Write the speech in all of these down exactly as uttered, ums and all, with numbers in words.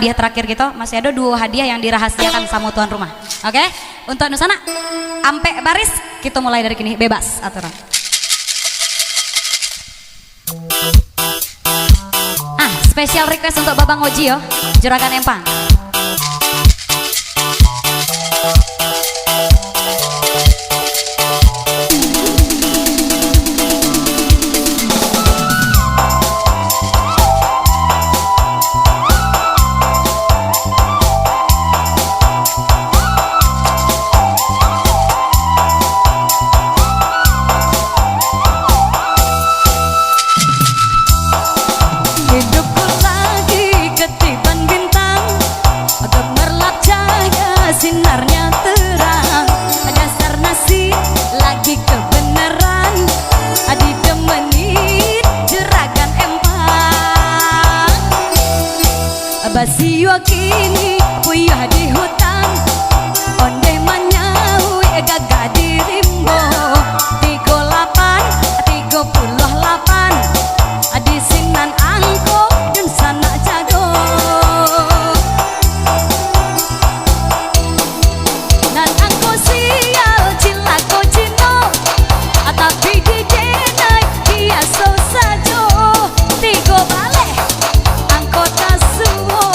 hadiah terakhir kito, masih ado duo hadiah yang dirahasiakan samo tuan rumah. Oke? Untuk anu sanak, ampek baris, kito mulai dari kini, bebas aturan. Ah, special request untuk Babang Oji yo, Juragan Empang. Hidupku lagi ketiban bintang, gemerlap cahaya sinarnya terang. Dasar nasi lagi kebenaran, didemeni juragan empang. Basio kini puyuah di hutan, ondeh manyauik gagah di rimbo. Tigo lapan, tigo puluah lapan, di sinan angko dunsanak jago. Nan angko sial cilako Cino, tapi di denai biaso sajo. Tigo baleh angko tasuo,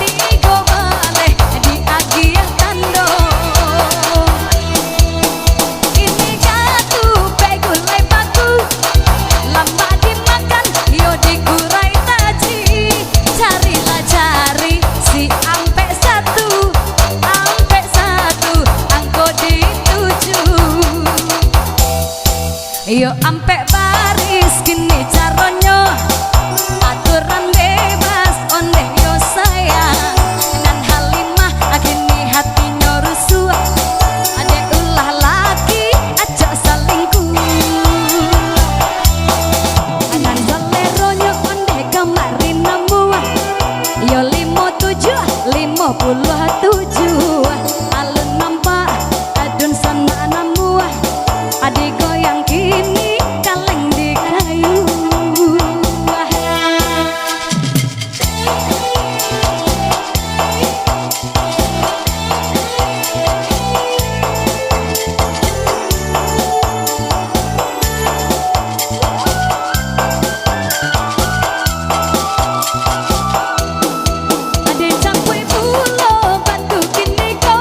tigo baleh diagiah tando. Ini gatu pe gulai paku, lambak dimakan, iyo dikurai taji. Carilah cari si ampek satu, ampek satu, angko dituju. Iyo ampek baris kini caronyo, aturan bebas ondeh yo sayang. Nan Halimah kini hatinyo rusuah, dek ulah laki acok salingkuh. Nan saleronyo ondeh kamari namuah, iyo limo tujuah, limo puluah tujuah. Alun nampak dunsanak namuah, digoyang kini kaleng di kayu. Ade cangkuik pulo batu kini ko,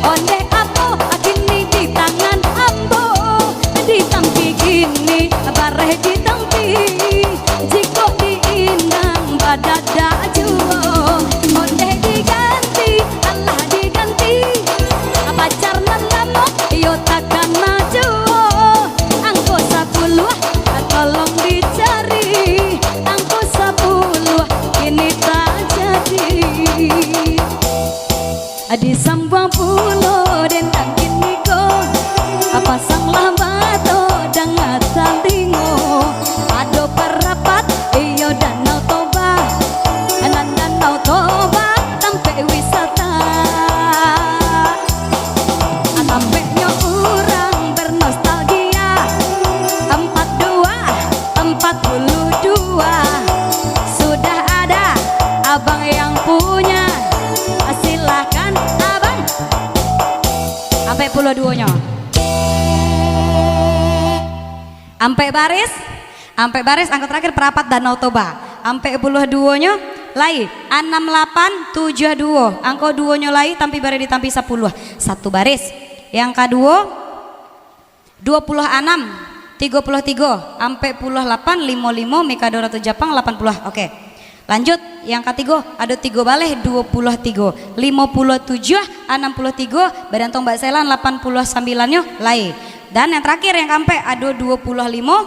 ondeh apo kini di tangan ambo, ditampi kini bareh ditampi, jikok diinang badadak juo, ondeh diganti, alah diganti, pacar nan lamo iyo takana juo, angko sapuluah, tolong dicari, angko sapuluah kini tajadi. Disambuang pulo dendang kini ko, pasanglah mato danga talingo, ado parapat iyo Danau Toba, nan Danau Toba tampek wisata. Tampeknyo urang bernostalgia, empat dua, empat puluh dua. Sudah ada abang yang punya, silakan abang. Ampek puluah duonyo. Ampek baris, ampek baris, angko terakhir parapat Danau Toba. Ampek puluah duonyo, lai, anam lapan tujuah duo. Angko duonyo lai, tampi bareh ditampi sapuluah. Satu baris. Yang kaduo, dua puluah anam, tigo puluah tigo, ampek puluah lapan, limo limo, Mikado Ratu Japang, lapan puluah. Oke. Lanjut, yang katigo, ado tigo baleh, dua puluah tigo, limo puluah tujuah, anam puluah tigo, Badan Tombak Selan, lapan puluah sambilannyo, lai. Dan yang terakhir, yang kaampek, ado dua puluah limo,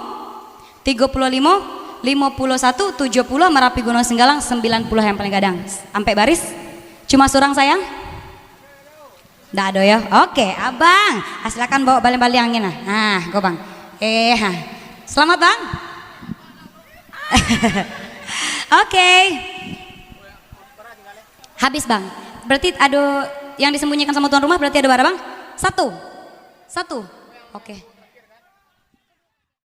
tigo puluah limo, limo puluah satu, tujuah puluah, Marapi Gunung Singgalang, sambilan puluah yang paling gadang. Ampek baris. Cuma surang, sayang? Ndak ado, yo? Oke, abang. Ah, silakan bawa baliang-baliangnyo, nah. Nah, go, bang. Eh, ha. Selamat, bang. Oke. Habis, bang. Berarti ado yang disembunyikan sama tuan rumah, berarti ado bara, bang? Satu. Satu. Oke.